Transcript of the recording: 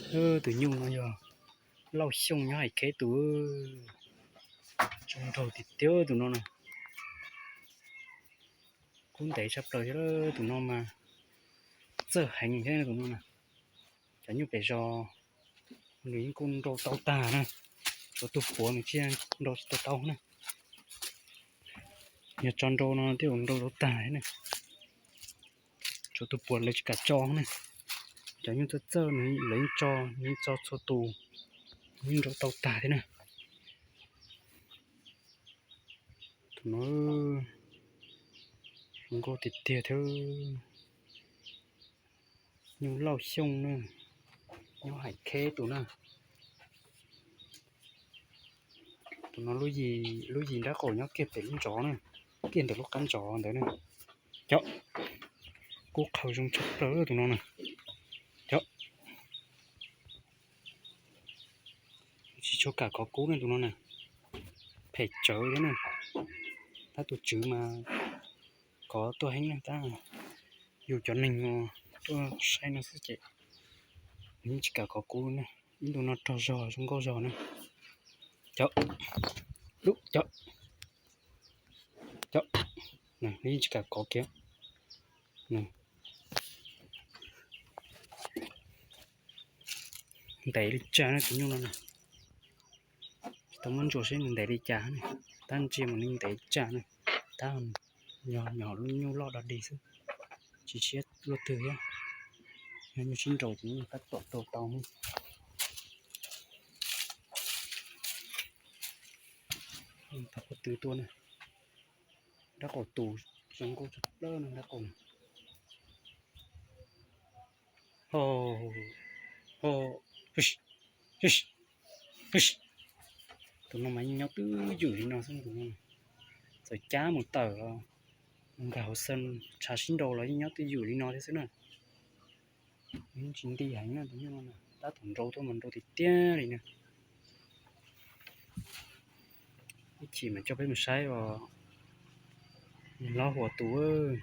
Tus nyuj no yog Lauj Xyooj nyob Hais Kheb tus. Zoo nraug tiag tiag tus no na. Kub ntev tshaj plaws thiab, tus no mas txawj heev thiab tus no na. Cov nyuj pem zos nws yeej kuj nrau tau tag na, tshuav tus puav nws thiaj nrau tsis tau tau na. Yog tso nrau no thiaj nrau tau tag thiab na. Tshuav tus puav lawv tsis kam tso na. Cov nyuj txawj txawj nws lawv yeej tso, nws yeej tso txhua tus, yeej nrau tau tag thiab na. Tus no zoo nkauj tiag tiag thiab. Nyuj Lauj Xyooj na, nyob Hais Kheb tus na. Tus no lub yim, lub yim nrab qaum nyob kiag pem lub ntsov na, kiag ntawm lub qab ntsov ntawd na. Cov kub qhaw zoo tshaj plaws tus no na. Cov tsis tshua kam kov kub ne tus no na, phem tsawv thiab na. Tab tus tswv mas kov tuaj heev na, tab yus cov neeg tuaj saib no xwb ces nws yeej tsis kam kov kub na. Ib ntu no rog zog zoo nkauj zog na. Cov lub cov, cov, nws yeej tsis kam kov kiag. Ntev li cas na tus nyuj no na. Tsis tau muab ntsuas seb nws ntev li cas ne, tab ntsia mas nws ntev li cas na. Tab yog nyuam lub nyuj loj dog dig xwb, tsis siab luaj twg thiab. Yog nyuj sib nraus ces yeej tab tom tau tau. Thaum kuv twv tuaj na, nrab qaum tus zoo nkauj tshaj plaws no nrab qaum. Ho, ho, tus no mas yeej nyob twj ywm li no xwb tus no. Txawm cab mus tawm los, mus nkag hauv xeev tshav sib nraus los yeej nyob twj ywm li no thiab xwb na. Yeej tsis nti heev na tus nyuj no, tab tom nrau tuaj mas nrau tiag tiag li na. Ib chim mas coj peb mus saib os. Nws hlob huam tus.